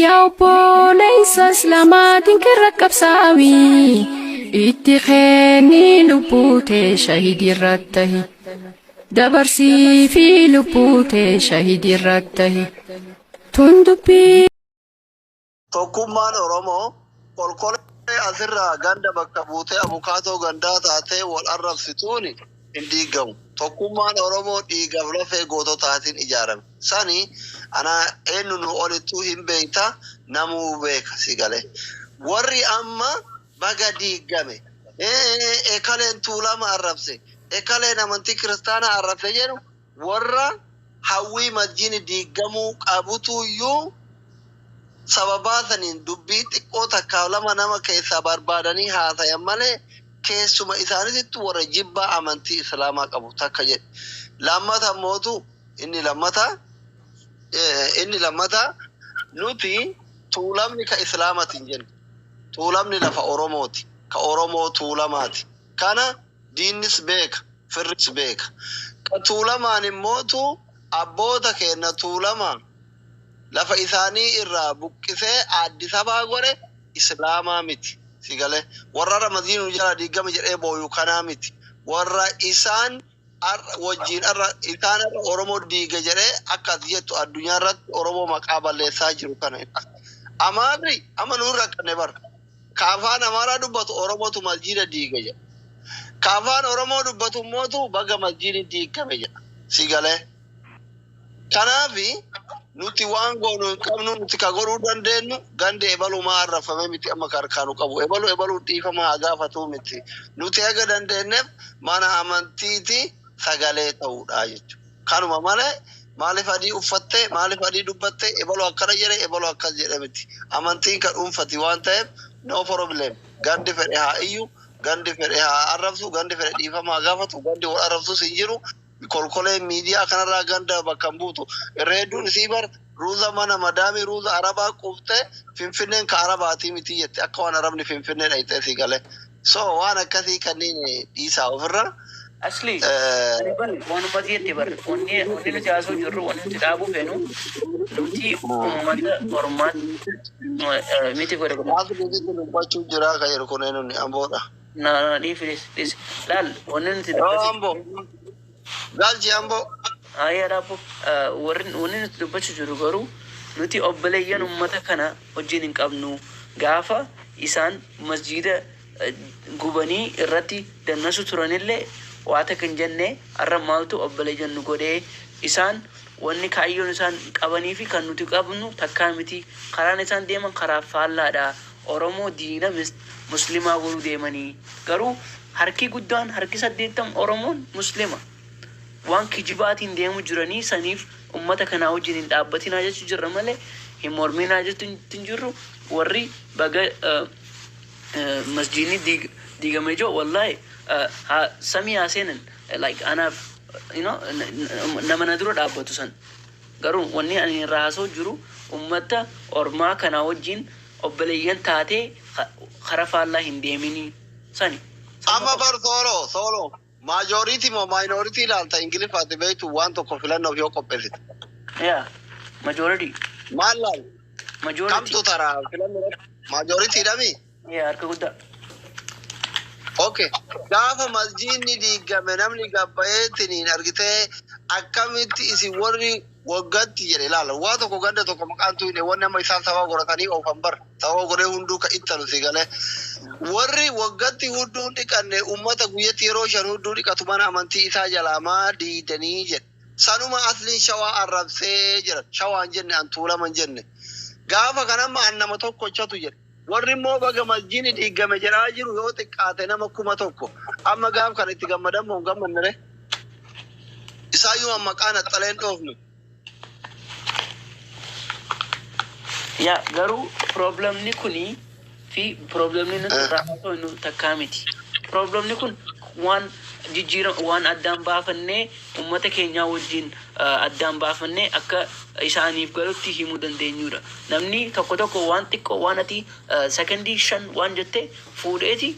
Yaa obboleessa Islaamaa dinkirra qabsaawi, itti kenni lubbuu tee shahidii irra tahi. Dabarsii fi lubbuu tee shahidii irra tahi. Tun dubbii. Tokkummaan Oromoo kolkolee asirraa ganda bakka buutee abukaatoo gandaa taatee wal arrabsituun hin diigamu. Tokkummaan Oromoo dhiigaaf lafee goototaatiin ijaarame. Sani ana eenyu nu olittuu hin beekta, namuu beeka si galee. Warri amma baga diigame, ekaleen Tuulama arrabse, ekaleen amantii kiristaanaa arrabse jedhu, warra hawwii masjiini diigamuu qabutuyyuu sababaa saniin dubbii xiqqoo takkaaf lama nama keessaa barbaadanii haasayan malee, keessuma isaanitittu warra jibbaa amantii Islaamaa qabu takka jedhe. Lammata mootu inni lammata nuti Tuulamni ka Islaamati hin jennu. Tuulamni lafa Oromooti. Ka Oromoo Tuulamaati. Kana diinnis beeka, firris beeka. Ka Tuulamaan immootu abboota keenna Tuulamaa lafa isaanii irraa buqqisee Addisabaa godhe Islaamaa miti. Si galee, warra Ramadiinu jala diigame jedhee booyu kanaa miti. Warra isaan wajjiin arra isaan har'a Oromoo diige jedhee akka ati jettu addunyaa irratti Oromoo maqaa balleessaa jiru kana. Amaarri amma nu rakkanne bara. Ka afaan Amaaraa dubbatu Oromootu masjiida diige jedha. Ka afaan Oromoo dubbatu immootu baga masjiidni diigame jedha. Si galee. Kanaafi nuti waan goonu hin qabnu. Nuti ka godhuu dandeenyu gandi ebalumaa arrafame miti, amma ka harkaanu qabu ebalu ebaluu dhiifama haa gaafatuu miti. Nuti haga dandeenyeef mana amantiiti sagalee ta'uudha jechuudha. Kanuma malee maaliif adii uffattee, maaliif adii dubbattee, ebalu akkana jedhe, ebalu akkas jedhe miti. Amantiin ka dhuunfati waan ta'eef no problem. Gandi fedhe haa iyyu, gandi fedhe haa arrabsu, gandi fedhe dhiifama haa gaafatu, gandi wal arrabsus hin jiru. Kolkolee miidiyaa kanarraa ganda bakka hin buutu. Irra hedduun isii bar ruuza mana madaamii ruuza Arabaa quuftee Finfinneen ka Arabaatii miti jette, akka waan Arabni Finfinnee dhayxee sii galee. So waan akkasii kanneen dhiisaa ofirra. Asli, ani bar waanuma jette bar, wanni nuti haasoo jirru, wanni nuti dhaabuu feenu, nuti uummata Ormaatti miti godhe godhe. Maaf nuti dubbachuu jira ka jedhu kun eenyuun Amboodha. Na na, dhiisi, dhiisi, dhiisi. Laal, wanni nuti Yoo dubbachuu Amboo. Galchi Amboo. Ayyaa dhaabbo, warri wanni nuti dubbachuu jirru garuu nuti obboleeyyan uummata kana wajjin hin qabnu. Gaafa isaan masjiida gubanii irratti dannasu turanillee waa takka hin jenne. Har'a maaltu obboleeyyan nu godhee? Isaan wanni kaayyoon isaan qabanii fi kan nuti qabnu takkaa miti. Karaan isaan deeman karaa faallaadha. Oromoo diina Muslimaa godhuu deemanii, garuu harki guddaan, harki 80 Oromoon Muslima. Waan kijibaatiin deemu jiranii saniif ummata kanaa wajjin hin dhaabbatinaa jechuu jirra malee hin morminaa jechuu hin jirru. Warri baga masjiidni diigame jiru, wallahi haa samii haa seenan, like anaaf nama na dura dhaabbatu san. Garuu wanni ani irraa haasa'u jiru ummata ormaa kanaa wajjin obboleeyyan taatee kara faallaa hin deeminii sani. Amma bar soolo soolo majority moo minority ilaalta? Ingiliffaatti beektu waan tokko filannoof yoo qopheessite. Yaa, majority. Maal laal? Majority. Kamtu taraa filannoo, majority dhami? Yaa, harka guddaa. Okay. Gaafa masjiidni diigame namni gabbayeetiniin argitee akkamitti isin warri waggatti jedhe ilaala. Waa tokko ganda tokko maqaan tuyne, wanni amma isaan sababa godhatanii oofan bar. Sababa godhee hunduu ka ittalu si galee. Warri waggatti hudduu hin dhiqanne ummata guyyatti yeroo shan hudduu dhiqatu mana amantii isaa jalaa maa diidanii jedhe. Sanuma asliin Shawaa arrabsee jedhan. Shawaan jenne, an Tuulaman jenne. Gaafa kanamma an nama tokkochatu jedhe. Warri immoo baga masjiidni diigame jedhaa jiru yoo xiqqaate nama 1000. Amma gaaf kana itti gammadan moo hin gammanne ree? Isaayyuu amma maqaa naxxaleen dhoofne. Yaa, garuu problemni kuni fi problemni nuti irraa haasofnu takkaa miti. Problemni kun waan jijjiira, waan addaan baafannee uummata keenyaa wajjin addaan baafannee akka isaaniif galutti himuu dandeenyudha. Namni tokko tokko waan xiqqoo, waan ati sekondii 5 waan jette fuudheeti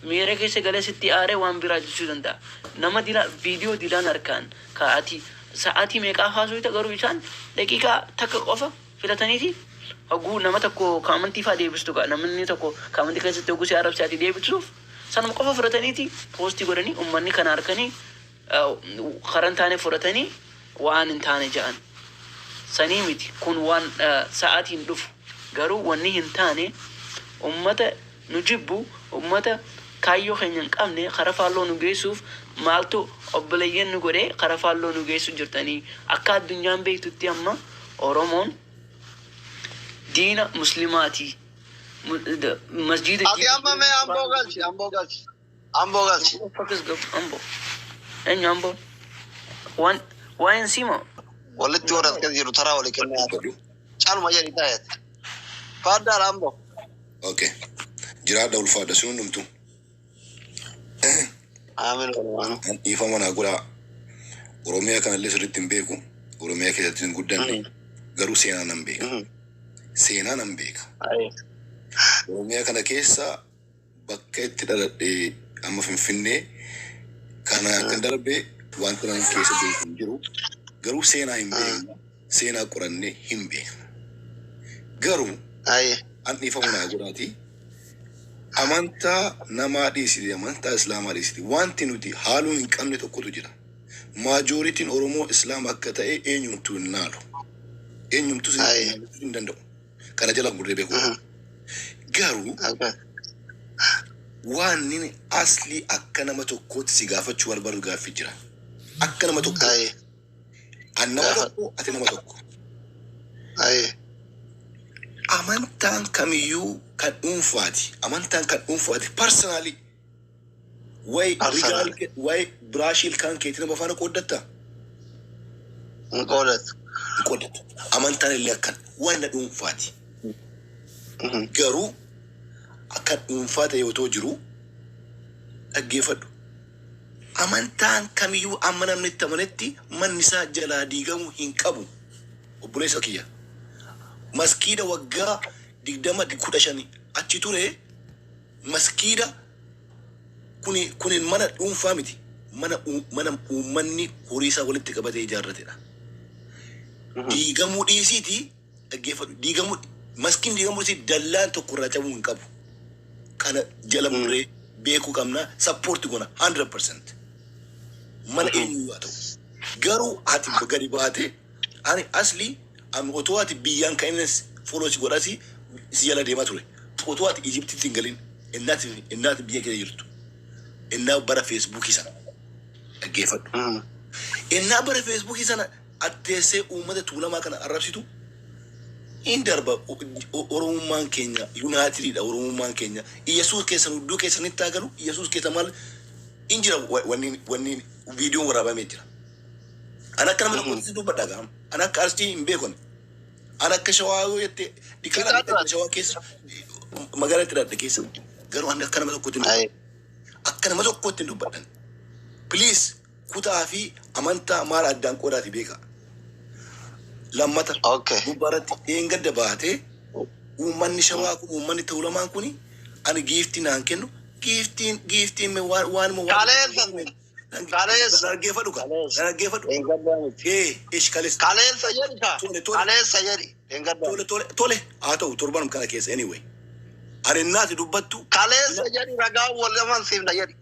miira keessa galee sitti aaree waan biraa jechuu danda'a. Nama dila viidiyoo dilaan harkaan ka ati sa'aatii meeqaa haasofta, garuu isaan daqiiqaa takka qofa filataniiti. Hogguu nama tokko ka amantii faa deebistu kaa, namni tokko ka amantii keessatti hogguu si arrabse ati deebisuuf sanuma qofa fudhataniiti poostii godhanii, ummanni kana harkanii karaa hin taane fudhatanii waan hin taane ja'an. Sanii miti kun, waan sa'aatiin dhufu. Garuu wanni hin taane ummata nu jibbu, ummata kaayyoo keenya hin qabne kara faalloo nu geessuuf maaltu obboleeyyan nu godhee kara faalloo nu geessu jirtanii? Akka addunyaan beektutti amma Oromoon diina muslimaati. Masjiida Ati amma mee Amboo galchi, Amboo galchi. Amboo galchi. Focus go Ambo. Eenyu Ambo? Waan waa'een siima. Walitti warra as keessa jiru taraa walii kennaa. Caaluma jedhi taa'eet. Faaddaadha Amboo. Okay. Jiraadha, ulfaadha sun hundumtu. Amiin walumaanu. Dhiifama naa godhaa. Oromiyaa kanallee sirriitti hin beeku. Oromiyaa keessatti hin guddanne. Garuu seenaa nan beeka. Seenaa nan beeka. Oromiyaa kana keessa bakka itti dhaladhee amma Finfinnee kana kan darbe wanta nan keessa beeku hin jiru. Garuu seenaa hin beekna. Seenaa qorannee hin beekna. Garuu an dhiifama naa godhaati. Amantaa namaa dhiisiti, amantaa Islaamaa dhiisiti. Wanti nuti haaluu hin qabne tokkotu jira. Majorityn Oromoo Islaama akka ta'e eenyumtuu hin naalu. Eenyumtuu hin danda'u. Kana jala gurree beeku. Garuu waan inni aslii akka nama tokkootti si gaafachuu barbaadu gaaffii jira. Akka nama tokkootti. An nama tokko, ati nama tokko. Amantaan kamiyyuu kan dhuunfaati. Amantaan kan dhuunfaati. Personally. Wayi Personally. Wayi biraashii ilkaan keetii nama faana qooddattaa? Hin qoodatu. Hin qooddattu. Amantaan illee akkan wanna dhuunfaati. Garuu akka dhuunfaa ta'e otoo jiru, dhaggeeffadhu. Amantaan kamiyyuu amma namni itti amanetti manni isaa jalaa diigamuu hin qabu. Obboleessa kiyya. Maskiida waggaa 20, 15 achi ture, maskiida kuni mana dhuunfaa miti. Mana uummanni horii isaa walitti qabatee ijaarratedha. Diigamuu dhiisiiti, dhaggeeffadhu. Diigamuu maskiin, diigamuu dhiisii, dallaan tokko irraa cabuu hin qabu. Kana jala murree beekuu qabna. Support goona 100%. Mana eenyu haa ta'u. Garuu ati gadi baate, ani asli ani otoo ati biyyaan ka'innes follow si godhasi si jala deemaa ture. Otoo ati Ijiptitti hin galin, innaati biyya keessa jirtu. Innaa bara Feesbuukii sana dhaggeeffadhu. Innaa bara Feesbuukii sana atteessee uummata Tuulamaa kana arrabsitu hin darba. Oromummaan keenya unitydha, Oromummaan keenya. Iyyasuus keessan hudduu keessanitti haa galu. Iyyasuus keessa maal hin jira, wanni viidiyoon waraabamee jira. An akka nama tokkotti dubbadha gaam. An akka Arsii hin beekone. An akka Shawaa yoo jette diqaalaa Kitaaba. Shawaa keessa magaalaa itti dhaladhe keessa. Garuu an akka nama tokkotti hin dubbadha. Akka nama tokkotti hin dubbadhan. Please, kutaa fi amantaa maal addaan qoodaati beeka. Lammata gubbaarratti dheengadda baatee uummanni Shawaa kun, uummanni Tuulamaan kun ani giiftii naan kennu, giiftiin mee waan waanuma waan Kaleessa. Kaleessa. Dhaggeeffadhu ka. Kaleessa. Dhaggeeffadhu. Dheengaddaa miti. Ee, ish, kaleessa. Kaleessa jedhi ka. Tole, tole. Kaleessa jedhi. Dheengaddaa. Tole, haa ta'u, torbanum kana keessa anyway. Ani naati dubbattu. Kaleessa jedhi, ragaa wal amansiifna jedhi.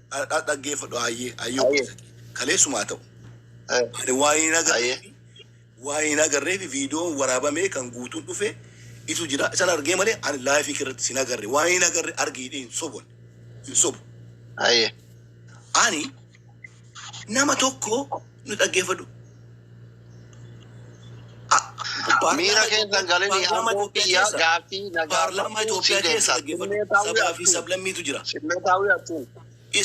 Dhaggeeffadhu, hayyee hayyee, kaleessuma haa ta'u. Ani waan hin agarree waan hin agarree fi viidiyoon waraabamee kan guutuun dhufe itu jira. Isan argee malee ani live irratti sin agarre. Waan hin agarre argiidhe hin sobu. Hin sobu. Ani nama tokko nu dhaggeeffadhu. Miira keessan galini Paarlaamaa amboo Itoophiyaa kiyyaa keessa gaaffii na paarlaamaa gaafadhu Itoophiyaa si keessa deebisa. dhaggeeffadhu. Simmeetaawii Sabaa fi hattuun. sablammiitu jira. Simmeetaawii hattuun.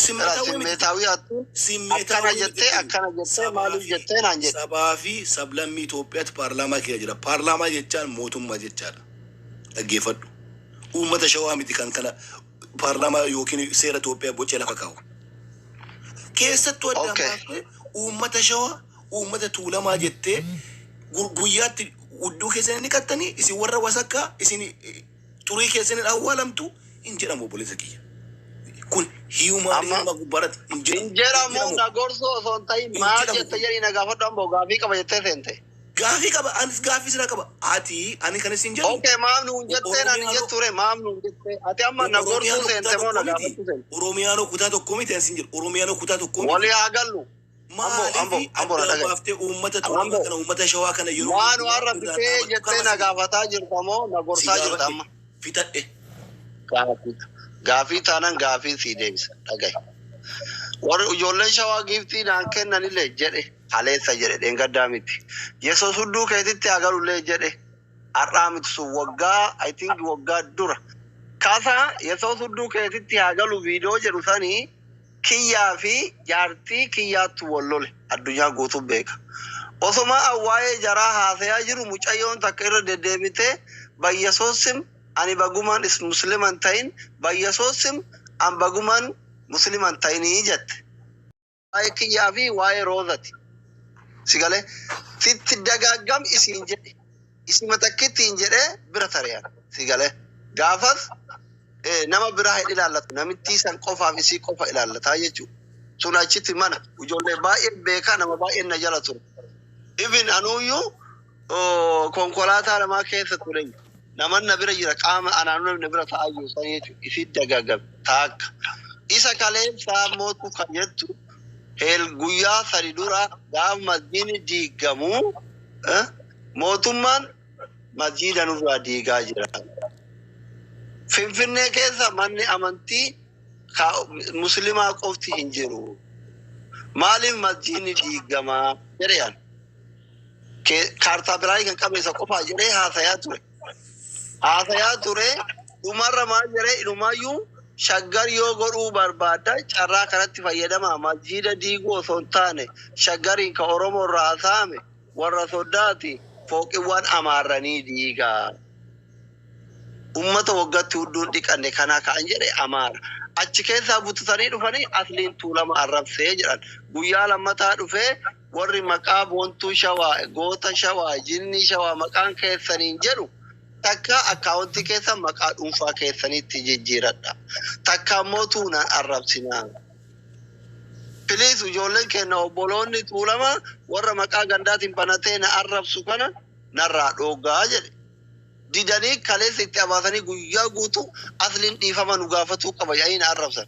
Simmeetaawii miti. Simmeetaawii hattuun. Akkana Simmeetaawii jettee, miti. akkana jettee, Sabaa maaliif fi jettee naan jedhe. sabaa fi sablammii Itoophiyaatti paarlaamaa keessa jira. Paarlaamaa jechaan mootummaa jechaadha. Dhaggeeffadhu. Uummata Shawaa miti kan kana paarlaamaa yookiin seera Itoophiyaa bocee lafa kaa'u. Keessattuu addaan baaftee uummata Shawaa, uummata Tuulamaa jettee guyyaatti hudduu keessan ni qaxxanii, isin warra wasakkaa, isin xurii keessan hin awwaalamtu hin jedhamu, obboleessa kiyya. Kun hiyyummaa Amma nama gubbaarratti hin jedhamu. Hin jedhamu, na gorsoo osoo hin ta'in Hin maal jedhamu jette kun. jedhi na gaafadhu, amboo gaaffii qaba jettee seente. Gaafii qaba, anis gaafii sira qaba. Ati ani kan isin jedhu Okay, maaf nuun jettee naan hin jettu ture, maaf nuun jettee. Ati amma na gorsuu seente moo na gaafachuu seente? Oromiyaanoo kutaa tokko miti an sin jedhu. Oromiyaanoo kutaa tokko miti. Walii haa gallu. Ambo, ambo, Maaliif ambo na adda dhaga'i. baaftee uummata Tuulamaa Ambo, kana, uummata Shawaa kana yeroo maa nu hundumaa har'a irraa fixee dhaabattu jettee kana na si gaafataa jirta moo na si gorsaa jirta gaafadhe amma? fixadhe. Gaafii. Gaafii taanaan gaafii sii deebisa. Dhaga'i. Warri ijoolleen Shawaa giiftii naan kennanillee jedhe, kaleessa jedhe, dheengaddaa miti. Yesuus hudduu keetitti haa galullee jedhe, har'aa miti, sun waggaa, I think, waggaa dura. Kasa Yesuus hudduu keetitti haa galu viidiyoo jedhu sanii kiyyaa fi jaartii kiyyaattu wal lole, addunyaa guutuu beeka. Osoma an waa'ee jaraa haasayaa jiru mucayyoon takka irra deddeebitee "Bayyesuusim ani bagumaan is musliman ta'in, bayyesuusim an bagumaan musliman ta'inii" jette. Waa'ee kiyyaa fi waa'ee Roozati. Si galee sitti dagaaggam isiin jedhe. Isima takkittiin jedhee bira tareera. Si galee gaafas nama biraa hin ilaallatu. Namittii san qofaaf isii qofa ilaallataa jechuudha. Sun achitti mana ijoollee baay'ee beekaa, nama baay'ee na jala ture. Even anuyyuu konkolaataa namaa keessa ture. Naman na bira jira, qaama anaanuu na bira ta'aa jiru san jechuudha. Isii dagaagame taakka. Isa kaleessaa mootu kan jettu heel guyyaa 3 dura gaaf masjiidni diigamuu mootummaan masjiida nurraa diigaa jira. Finfinnee keessa manni amantii muslimaa qofti hin jiru. Maaliif masjiidni diigamaa jedhe yaan. Kaartaa biraa kan qabne isa qofaa jedhee haasayaa ture. Haasayaa ture, dhumarra maal jedhee, dhumaayyuu Shaggar yoo godhuu barbaadda carraa kanatti fayyadamaa, masjiida diiguu osoo hin taane Shaggariin ka Oromoo irraa haasa'ame warra soddaati fooqiiwwan amaarranii diigaa. Ummata waggaatti hudduun dhiqanne kanaa ka'an jedhe Amaara. Achi keessaa butusanii dhufanii Asliin Tuulama arrabsee jedhan. Guyyaa lammataa dhufee warri maqaa Boontuu Shawaa, Goota Shawaa, Jinnii Shawaa maqaan keessaniin jedhu takka akkaawuntii keessa maqaa dhuunfaa keessanitti jijjiiradha. Takka immoo tuunaan arrabsinaa. Please, ijoolleen keenya obboloonni Tuulama warra maqaa gandaatiin banatee na arrabsu kana narraa dhooggaa jedhe. Didanii kaleessa itti abaasanii guyyaa guutuu Asliin dhiifama nu gaafatuu qaba yaa'ii na arrabsan.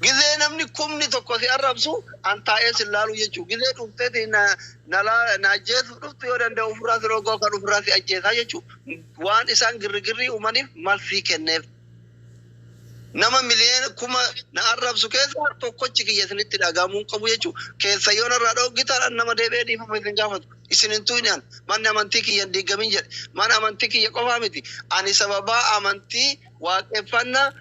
Gizee namni 1,000 si arrabsu an taa'ee si laalu jechuudha. Gizee dhufteeti na na ajjeesuuf dhuftu yoo danda'u ofirraa si roogoo kan ofirraa si ajjeesaa jechuudha. Waan isaan girrigirrii uumaniif malsii kenneef. Nama miliyoona kuma na arrabsu keessa tokkochi kiyya isinitti dhagahamuu hin qabu jechuudha. Keessa yoo narraa dhooggitan nama deebi'ee dhiifama isin gaafatu. Isin hin tuqnaan manni amantii kiyya hin diigamin jedhe. Mana amantii kiyya qofaa miti. Ani sababaa amantii waaqeffannaa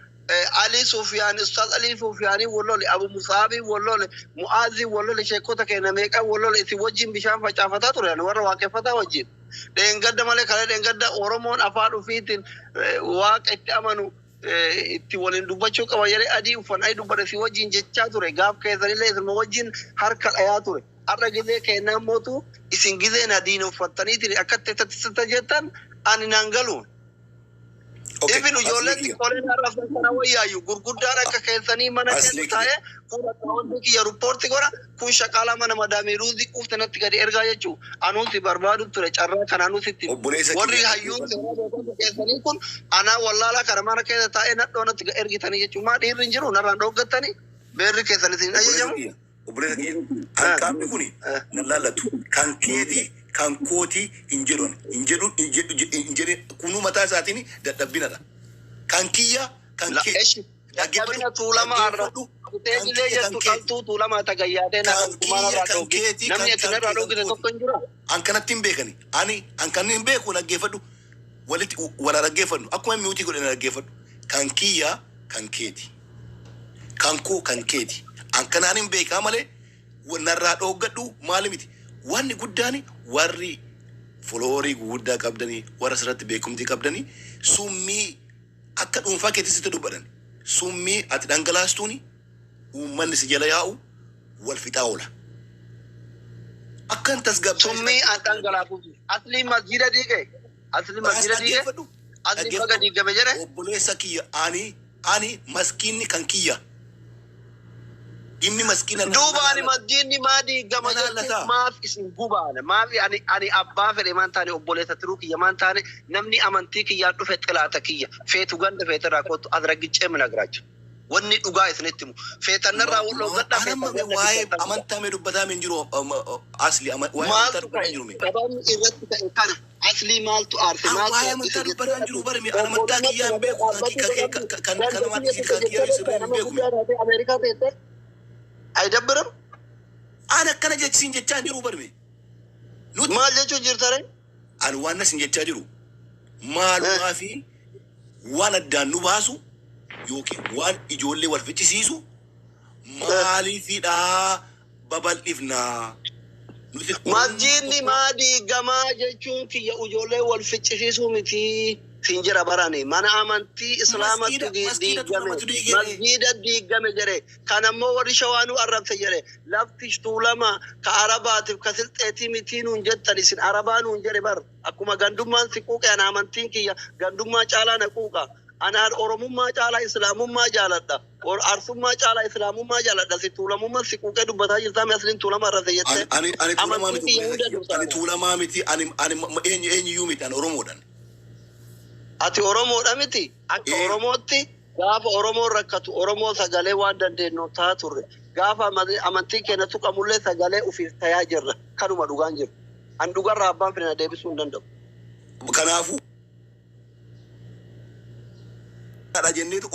Ali Sufyaan, Ustaaz Ali Sufyaanii wallole, Abu Musaabii wallole, Mu'aazii wallole, sheekota keenya meeqaa wallole, isin wajjin bishaan facaafataa ture ani warra waaqeffataa wajjin. Dheengadda malee kalee dheengadda Oromoon afaan ofiitiin waaqa itti amanu itti waliin dubbachuu qaba jedhee adii uffan adii dubbadhe si wajjin jechaa ture. Gaaf keessanillee isin wajjin harka dhayaa ture. Har'a gizee kennaan mootu isin gizee na diina uffattaniitiin akkatti itti jettan ani naan galu. Okay, Even ijoolleen Asli kiyya. xiqqooleen har'a kana wayyaayyu gurguddaan akka keessanii mana Asli keessa kiyya. taa'ee fuula kaawwantii kiyya report godha, kun shaqaalaa mana madaamii ruuzii quufte natti gadi ergaa jechuu anuun si barbaadu ture, carraa kana anuun sitti Obboleessa warri kiyya. hayyuun seeraa beekamtu keessanii kun anaa wallaalaa kana mana keessa taa'ee nadhoo natti ergitanii jechuu, maa dhiirri hin jiru narraan dhooggattanii beerri keessan isin hin Obboleessa ajajamu. kiyya. Obboleessa kiyya. Kan qaamni kuni nan laallatu. Kan keetii kan kootii hin jedhu, hin jedhu, hin jedhu, hin jedhe. Kunuu mataa isaatiin dadhabbinadha. Kan kiyya kan kee. Eshi dadhabina Tuulamaa har'a Dhaggeeffadhu. Kan teebilee kiyya kan jettu keeti. qaltuu Tuulamaa tagayyaatee Kan narraan kiyya narraa kan dhoogge keetii namni kan ati kan narraa kee kan dhoogite kooti. tokko hin jiru. An kanatti hin beekani. Ani an kan hin beeku, dhaggeeffadhu. Walitti wala dhaggeeffannu. Akkuma mute godhe na dhaggeeffadhu. Kan kiyya kan keeti. Kan koo kan keeti. An kanaan hin beekaa malee narraa dhooggadhu maali miti. Wanni guddaan warri follower guguddaa qabdanii, warra asirratti beekumtii qabdanii, summii akka dhuunfaa keetti sitti dubbatan. Summii ati dhangalaastuuni uummanni si jala yaa'u wal fixaa oola. Akkan tasgabbaa'ee Summii an dhangalaasuuf Asli masjida diige, Asli masjida diige. Dhaggeeffadhu. Asli baga diigame jedhe. Obboleessa kiyya, ani maskiinni kan kiyya. Dhimmi maskiina Duuba ani masjiidni maa diigama Na jechuun laallata. Maaf isin gubaana? Maaf ani abbaa fedhe maan taane, obboleessa tiruu kiyya maan taane, namni amantii kiyyaan dhufe xilaata kiyya. Feetu ganda feetirraa kootu asragiccee minagraacha. Wanni dhugaa isinitti himu. Feetannarraa wal dhoofadhaa. Anamma Feetan ganda waa'ee keessan. Amantaa mee dubbataa hin jiru asli waa'ee amantaa Maaltu dubbataa ta'e? hin jiru mee. Sababni irratti ta'e kana aslii maaltu aarse? An Maaltu waa'ee amantaa dubbataa hin jiru bare mee an amantaa kiyyaa hin beeku kan namaatti kan kiyyaa sirrii hin beeku mee. Ameerikaa teessee አይደብርም? An akkana jechisiin jechaa hin jiru bare mee. Nuti Maal jechuun jirta ree? An waan asin jechaa jiru maalumaa fi waan addaan nu baasu yookiin waan ijoollee wal ficcisiisu maaliifidhaa babal'ifnaa? Nuti Masjiidni maa diigamaa jechuun kiyya ijoollee wal ficcisiisuu miti. Siin jira barani mana amantii islaamatti Masjiida diigame tuulamatu diigame. Masjiida diigame jedhe. Kan ammoo warri shawaanuu arrabse jedhe lafti tuulama ka arabaatiif ka silxeetii mitii nuun jettan isin arabaa nuun jedhe bar. Akkuma gandummaan si quuqe ana amantiin kiyya gandummaa caalaa na quuqa. Anaan oromummaa caalaa islaamummaa jaaladha. Arsummaa caalaa islaamummaa jaaladha. Si tuulamummaa si quuqee dubbataa jirtaa mi asliin tuulama arrabse jette. Ani tuulamaa Amantiin miti. kiyya hunda Ani dursaadha. Tuulamaa miti, ani eenyu eenyuyyuu miti, ani Oromoodhaan. Ati Oromoodha miti. Akka Ee. Oromootti gaafa Oromoon rakkatu Oromoo sagalee waan dandeenyu ta'a turre. Gaafa amantii keenya tuqamullee sagalee ofiif tayaa jirra. Kanuma dhugaan jiru. An dhugarraa abbaan fedhe na deebisuu hin danda'u. Kanaafuu dha jenneetu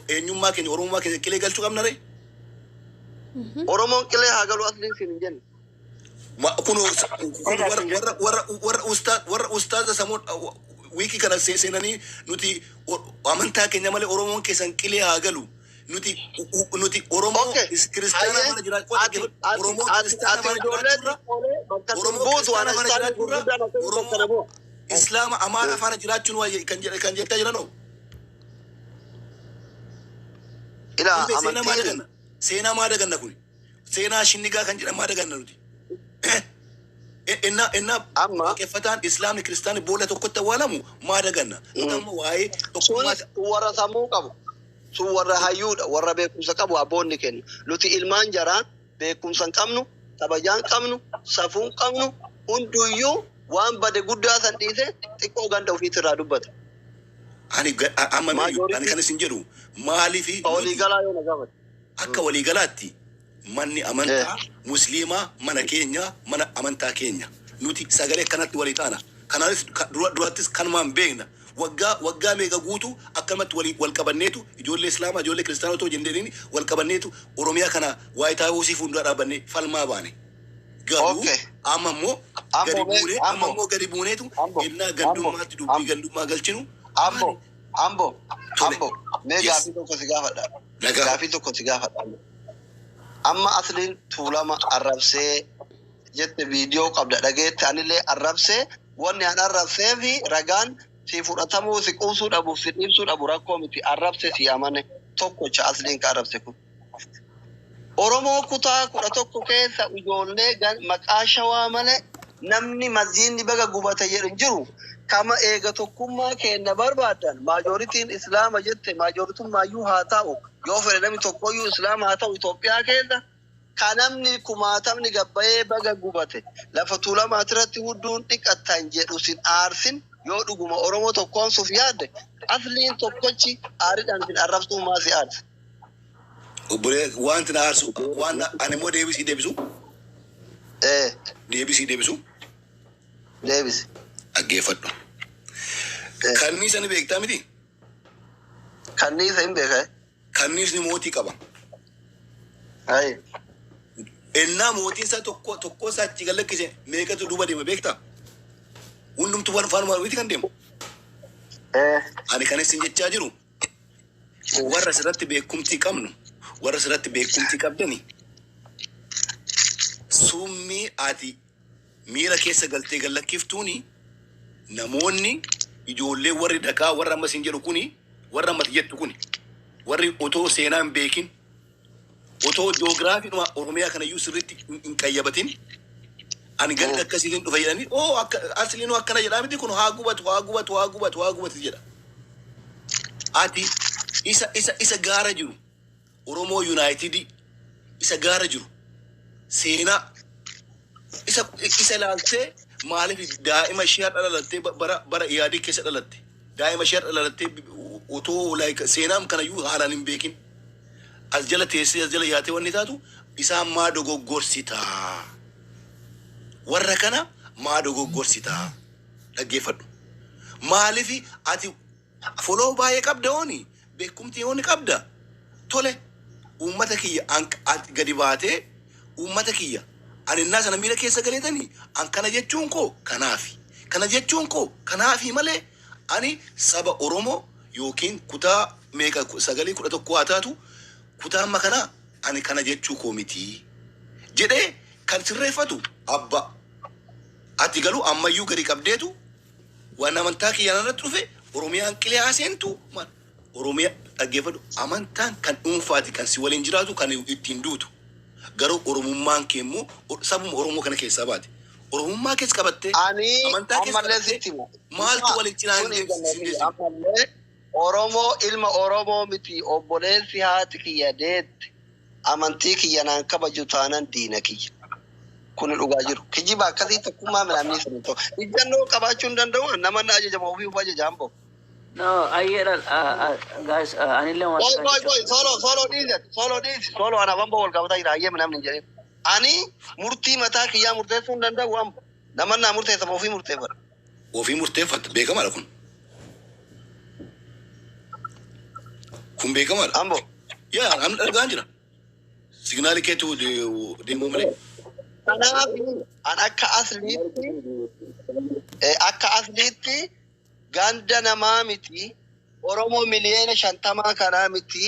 eenyummaa keenya Oromummaa keenya qilee galchuu qabna ree. Oromoon qilee haa galu asliin siin hin jenne. Kun warra warra ustaaza samuun wiikii kana seenanii nuti amantaa keenya malee Oromoon keessan qilee haa galu. Nuti Oromoo kiristaana faana jiraachuu Oromoo kiristaana faana Ati ijoollee jiraachuurra xiqqoolee bakka Oromoo buutu waan kiristaana faana isaanii jiraachuurra gurguddaan akkamitti Oromoo bakka bu'a. Islaama Amaara faana jiraachuun waa kan jechaa jiranoo. Ilaa Seenaa maa amantiin daganna? Seenaa maa daganna kuni? Seenaa shinnigaa kan jedhan maa daganna nuti? Innaa Amma waaqeffataan islaamni kiristaanni boolla tokkotti awwaalamu maa daganna? Nuti amma waa'ee tokkummaa Sunis warra sammuu qabu. Sun warra hayyuudha, warra beekumsa qabu abboonni kenna. Nuti ilmaan jaraan beekumsa hin qabnu, kabajaa hin qabnu, safuu hin qabnu, hunduyyuu waan bade guddaa san dhiise xiqqoo ganda ofiitirraa dubbata. Ani amma ani Maajoritiin kan isin jedhu maaliifi nuti waliigalaa yoo na gaafate. Akka waliigalaatti manni amantaa musliimaa mana keenya, mana amantaa keenya, nuti sagalee akkanatti walii taana. Kanaanis durattis kanumaan beekna. Waggaa waggaa meeqa guutu akkanumatti walii wal qabanneetu ijoollee islaamaa ijoollee kiristaanaa otoo jenneen wal qabanneetu Oromiyaa kana White House fuuldura dhaabbannee falmaa baane. Garuu amma immoo gadi Ambo buunee amma ambo immoo gadi buuneetu ambo innaa ambo gandummaatti dubbii ambo gandummaa galchinu ambo maali? Ambo Tole. Ambo mee gaafii tokko si gaafadha. Nagaa. Gaafii tokko si gaafadha. Amma asliin tuulama arrabsee jette viidiyoo qabda dhageette. Anillee arrabsee wanni an arrabsee fi ragaan si fudhatamuu si quubsuu dhabu si dhiibsuu dhabu rakkoo miti. Arrabse si amane tokkocha asliin ka arrabse kun. Oromoo kutaa 11 keessa ijoollee maqaa shawaa malee namni masjiidni baga gubate jedhu hin jiru. Kama eega tokkummaa keenya barbaadan maajoritiin islaama jette maajoritumaayyuu haa ta'u yoo fedhe namni tokkoyyuu islaama haa ta'u Itoophiyaa keessa ka namni kumaatamni gabbayee baga gubate lafa tuulamaati hudduun dhiqattan jedhu sin aarsin. Yoo dhuguma Oromoo tokkoomsuuf yaadde asliin tokkochi aariidhaan sin arrabsuu maa si aarsa? Obbolee, wanti na aarsu waan ani immoo deebisii deebisu deebisii deebisu. Deebisi. Dhaggeeffadhu. Kanniisa ni beektaa miti? Kanniisa hin beekaa. Kanniisni mootii qaba. Hayi. Ennaa mootiin isaa tokko tokko isaa achi gad lakkise meeqatu duuba deema beektaa? Hundumtuu waan faanuma miti kan deemu. Ani kan isin jechaa jiru warra asirratti beekumtii qabnu, warra asirratti beekumtii qabdani, summii ati miira keessa galtee gad lakkiftuuni namoonni ijoollee warri dhakaa warra amma isin jedhu kuni warra ammati jettu kuni warri otoo seenaa hin beekin otoo ji'oogiraafiidhuma Oromiyaa kanayyuu sirriitti hin qayyabatin ani ganda akkasiitiin dhufa jedhanii oo akka asliinuu akkana jedhaa miti kun haa gubatu, haa gubatu, haa gubatu, haa gubatu jedha. Ati isa gaara jiru Oromoo United Isa gaara jiru seenaa isa ilaaltee, maaliif daa'ima ishee har'a dhalattee, bara bara yaadii keessa dhalatte, daa'ima ishee har'a dhalattee otoo like seenaam kanayyuu haalaan hin beekin as jala teessee, as jala yaatee wanni taatu isaan maa dogoggorsitaa? Warra kana maa dogoggorsitaa? Dhaggeeffadhu. Maaliif ati follow baay'ee qabda, hooni beekumtii hooni qabda, tole, uummata kiyya ati gadi baatee, uummata kiyya ani innaa sana miira keessa galeetanii, an kana jechuun koo kanaafi, kana jechuun koo kanaafi malee, ani saba Oromoo yookiin kutaa meeqa, sagalee 11 haa taatu, kutaa amma kanaa ani kana jechuu koo mitii jedhee kan sirreeffatu abba. Ati galuu ammayyuu gadi qabdeetu waan amantaa kiyyaan irratti dhufe, Oromiyaan qilee haaseentu maal? Oromiyaa dhaggeeffadhu. Amantaan kan dhuunfaati, kan si waliin jiraatu, kan ittiin duutu. Garuu Oromummaan kee immoo sabuma Oromoo kana keessaa baate. Oromummaa keessa qabattee Ani amantaa keessa ammallee qabattee sitti himu. maaltu waliin cinaa Sun hin eegalee ammallee Oromoo ilma Oromoo miti, obboleessi haati kiyya deette amantii kiyya naan kabaju taanan diina kiyya. Kun dhugaa jiru. Kijiba akkasii tokkummaa midhaanii sun ta'u. Ijjannoo qabaachuu hin danda'u. Nama na ajajamu ofii of ajajaan bahu. No, ayyeedha, guys, anillee waan Qoy qoy qoy, solo solo dhiise, solo dhiise, solo ana bamba wal qabataa jira, hayyee namni hin jedhin. Ani murtii mataa kiyyaa murteessuu hin danda'u amma. Nama naa murteessamu ofii murteeffadha. Ofii murteeffatta, beekamaadha kun. Kun beekamaadha. Ambo. Yaa, namni dhagaan jira. Signaalii keetu deemuu malee. Kanaaf an akka asliitti ganda namaa miti, Oromoo miliyoona 50 kanaa miti,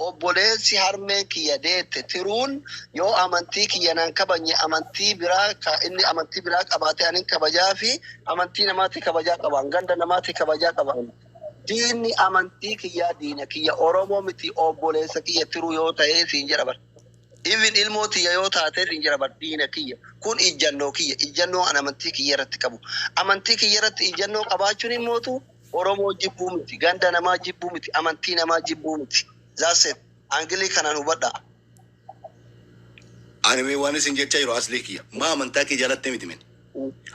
obboleessi harmeen kiyya deette tiruun yoo amantii kiyya naan kabajne, amantii biraa ka inni amantii biraa qabaate anin kabajaa fi amantii namaatti kabajaa qaban, ganda namaatti kabajaa qaban. Diinni amantii kiyyaa diina kiyya, Oromoo miti, obboleessa kiyya tiruu yoo ta'ee siin jedha bar. Even ilmoo tiyya yoo taatee siin jedha bar, diina kiyya. Kun ijjannoo kiyya. Ijjannoo an amantii kiyya irratti qabu. Amantii kiyya irratti ijjannoo qabaachuun immootu Oromoo jibbuu miti. Ganda namaa jibbuu miti. Amantii namaa jibbuu miti. That's it. Angilii kanaan hubadhaa. Ani mee waan isin jechaa jiru, aslee kiyya. Maa amantaa kee jaalattee miti men.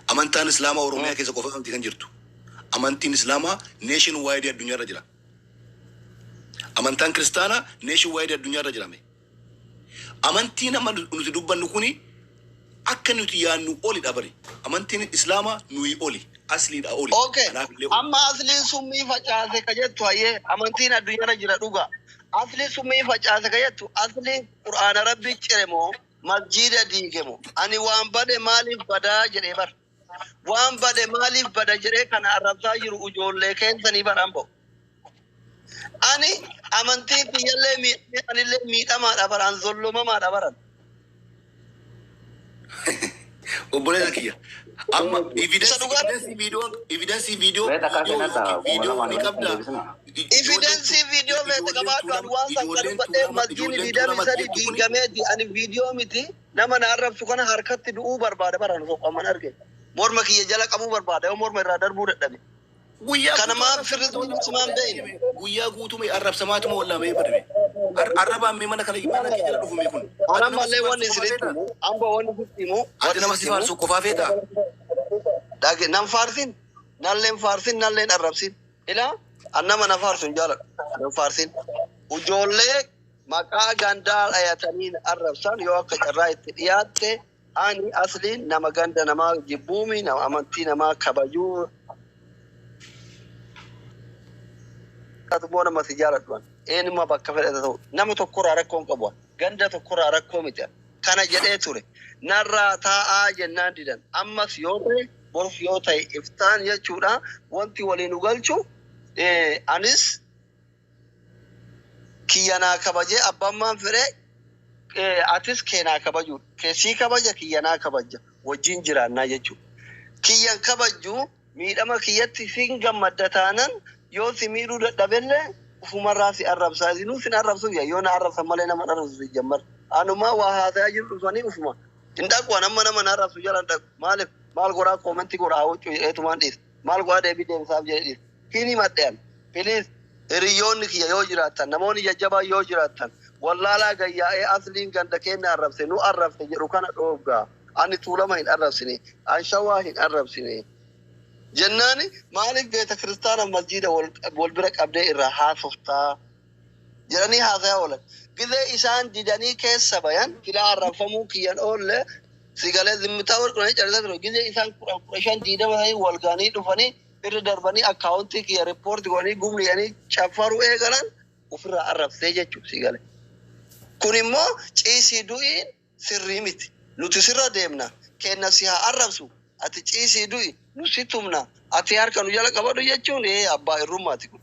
Amantaan Islaamaa Oromiyaa keessa qofa miti kan jirtu. Amantiin Islaamaa nation wide addunyaarra jira. Amantaan Kiristaanaa nation wide addunyaarra jira mee. Amantiin amma nuti dubbannu kuni akka nuti yaadnu olidha bari. Amantiin Islaamaa nuyi oli. Asliidha oli. Okay. Kanaaf illee oli. Amma asliin summii facaase ka jettu, hayyee, amantiin addunyaarra jira dhuga. Asliin summii facaase ka jettu, asliin Qur'aana Rabbi cire moo masjiida diige moo? Ani waan bade maaliif badaa jedhee bar. Waan bade maaliif bada jedhee kana arrabsaa jiru ijoollee keessanii baran ba'u. Ani amantiin kiyyallee miidhamee anillee miidhamaadha baran, zollomamaadha baran. Obboleessa kiyya. Amma Isa evidence dhugaa. Evidence viidiyoo Mee takkaa viidiyoo kennata yookiin kuma viidiyoo lamaan ni walitti qabda. deebisna. Evidence viidiyoo feete qabaadhu, ani waan san kan dubbadhee masjiidni Ijoolleen diidamii tuulama sadi jettu kuni diigameeti. Ani viidiyoo miti, nama na arrabsu kana harkatti du'uu barbaada baran soqaman arge. Morma kiyya jala qabuu barbaada yoo morma irraa darbuu dadhabe. Guyyaa Kana guutuu maaf firri simaan beeyne. Guyyaa guutuu mee arrabsamaatuma wallaamee badame. Arrabaan mee mana kana mana kee jala dhufume kun. Ana Ati nama si mallee wanni faarsu qofaa isinitti feetaa? himu, amba wanni sitti himu, Ati wanni nama si sitti himu. faarsu qofaa feetaa? Dhage nan faarsin, nalleen faarsin, nalleen arrabsin. Ilaa, an nama na faarsu hin jaaladhu. Nan faarsin. Ijoollee maqaa gandaa dhayatanii arrabsan yoo akka carraa itti dhiyaatte, ani asliin nama ganda namaa jibbuumi, nama amantii namaa kabajuu. Immoo nama si jaaladhu. Eenyuma bakka fedhata ta'u nama tokkorraa rakkoo hin qabu. Ganda tokkorraa rakkoo miti. Kana jedhee ture. Narraa taa'aa jennaan didan. Ammas yoo ta'e, borus yoo ta'e, iftaan jechuudha wanti waliin nu galchu, anis kiyyanaa kabajee abbaan maan fedhee, atis keenaa kabajuudha. Keessii kabaja, kiyyanaa kabaja, wajjin jiraannaa jechuudha. Kiyyan kabaju miidhama kiyyatti sin gammadda taanan, yoo si miidhuu dadhabellee ufumarraa si arrabsaa, isinuu sin arrabsu, yoo na arrabsan malee nama arrabsu si jammar. Anumaa waa haasayaa jiru dhufanii ufuma. Hin dhaqu, an amma nama na arrabsu jala hin dhaqu. Maaliif maal godhaa, comment godhaa huccuu jedheetumaan dhiisa. Maal godhaa, deebii deebisaaf jedhee dhiisa. Hin himadhe an. Please, hiriyoonni kiyya yoo jiraattan, namoonni jajjabaa yoo jiraattan, Wallaalaa gayyaa'ee asliin ganda keenya arrabse nu arrabse jedhu kana dhooggaa. Ani Tuulama hin arrabsine, an Shawaa hin arrabsine. Jennaani maaliif beeta kiristaana masjiida wal bira qabdee irraa haasoftaa jedhanii haasayaa oolan. Gizee isaan didanii keessa bayan filaa arrabfamuu kiyyan oolle sigalee zimmitaa wal qunanii callisaa ture. Gizee isaan 10, 15, 20 ta'anii wal ga'anii dhufanii irra darbanii akkaawuntii kiyya report godhanii gumni jedhanii caffaruu eegalan ofirraa arrabsee jechuudha sigalee. Kun immoo ciisii du'iin sirrii miti. Nuti sirra deemna. Keenna si haa arrabsu. Ati ciisii du'i. Nu si tumna. Ati harka nu jala qabadhu jechuun ee abbaa irrummaati kun.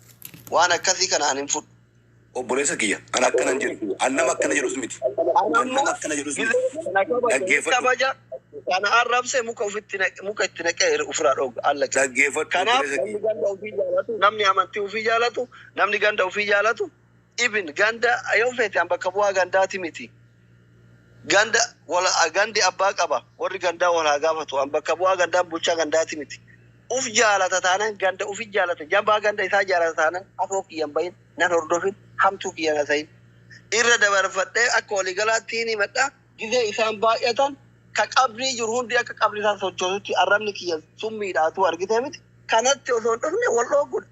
Waan akkasii kana ani hin fudhu. Obboleessa kiyya, an akkana hin jedhu. An nama akkana jedhus miti. An An nama ammoo akkana jedhus miti. gizee kana kabaja ni Dhaggeeffadhu. kabaja kana arrabse muka ofitti naqe muka itti naqee ofirraa dhoogga allaqe. Dhaggeeffadhu Kanaaf obboleessa namni kiyya. ganda ofii jaalatu, namni amantii ofii jaalatu, namni ganda ofii jaalatu ibin ganda yoo feete an bakka bu'aa gandaati miti. Ganda wal gandi abbaa qaba warri gandaa wal haa gaafatu an bakka bu'aa gandaan bulchaa gandaati miti. Uf jaalata taanan ganda ufi jaalata jabaa ganda isaa jaalata taanan afoo kiyyan bahin nan hordofin hamtuu kiyyan hasayin. Irra dabarfadhee akka waliigalaatti hin himadha gizee isaan baay'atan ka qabrii jiru hundi akka qabri isaa sochoosutti arrabni kiyya summiidhaatu argitee miti kanatti osoo hin dhufne wal dhoogudha.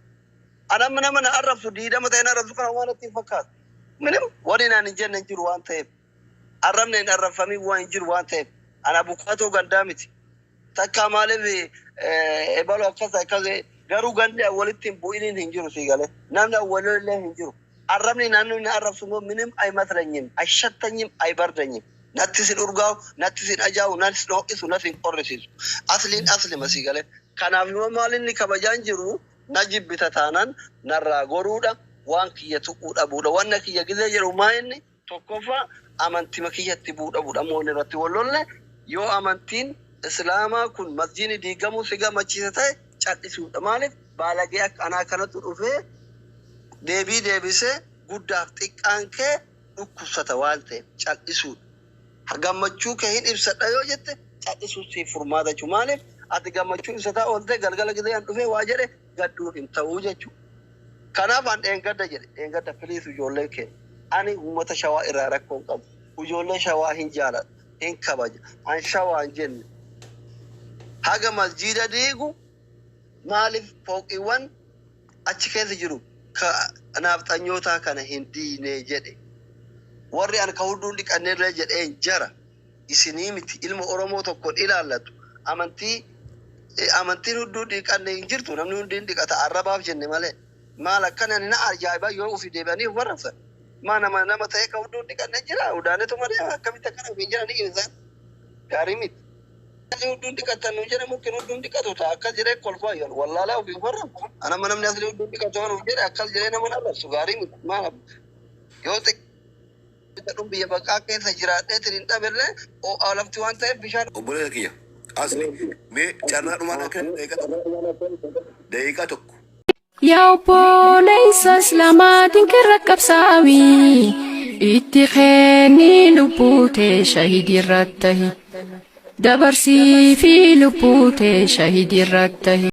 An amma nama na arrabsu 20 ta'e na arrabsu kana waan natti hin fakkaatu. Minim wani naan hin jenne hin jiru waan ta'eef. Arrabni hin arrabfamiin waan hin jiru waan ta'eef. An abukaatoo gandaa miti. Takkaa maaliif ebalu akkas akkas garuu gandi walitti hin bu'iniin hin jiru sii galee. Namni awwalollee hin jiru. Arrabni naannoo na arrabsu immoo minim aymaslanyim ashattanyim aybardanyim. Natti sin urgaa'u, natti sin ajaa'u, natti sin ho'isu, natti hin qorrisiisu. Asliin aslima sii galee. Kanaaf immoo maal inni kabajaan jiru na jibbita taanan narraa goruudha, waan kiyya tuquu dhabuudha. Wanna kiyya gizee jedhu maa inni tokkoffaa amantima kiyyatti bu'uu dhabuudha. Amma wanni irratti wal lolle yoo amantiin Islaamaa kun masjiidni diigamuu si gammachiisa ta'e cal'isuudha. Maaliif baalagee akka anaa kanatu dhufee deebii deebisee guddaaf xiqqaan kee dhukkubsata waan ta'eef cal'isuudha. Gammachuu kee hin ibsadha yoo jette cal'isuun siif furmaata jechuudha. Maaliif ati gammachuu ibsataa oolte galgala gizee an dhufee waa jedhe gadduun hin ta'uu jechuudha. Kanaaf an dheengadda jedhe dheengadda please ijoolleen keenya ani uummata Shawaa irraa rakkoo hin qabu. Ijoollee Shawaa hin jaaladha hin kabaja. An Shawaa hin jenne. Haga masjiida diigu maaliif fooqiiwwan achi keessa jiru ka naafxanyootaa kana hin diiynee jedhe. Warri an ka hudduu hin dhiqannellee jedheen jara isinii miti ilma Oromoo tokkon ilaallatu amantii amantiin hudduu dhiqanne hin jirtu namni hundi hin dhiqata arrabaaf jenne malee maal akkana ani na ajaa'iba yoo ufi deebi'anii uf arrabsan maa nama nama ta'ee ka hudduu hin dhiqanne jira udaanetuma deema akkamitti akkana ofiin jedhanii isaan gaarii miti. Asli hudduun dhiqattan nuun jedhe mukkin hudduun dhiqatu ta'a akkas jedhee kolfaa yoon wallaalaa ofiin warra anamma namni asli hudduun dhiqatu waan of jedhe akkas jedhee nama arrabsu gaarii miti maal yoo xiqqaadhun biyya baqaa keessa jiraadheetiin hin dhabellee ho'aa lafti waan ta'eef bishaan. Obboleessa kiyya asli mee carraa dhumaa naa kenni daqiiqaa tokko daqiiqaa tokko. Yaa obboleessa Islaamaa dinkirra qabsaawi itti kenni lubbuu tee shahidii irratti tahi dabarsii fi lubbuu tee shahidii irratti tahi.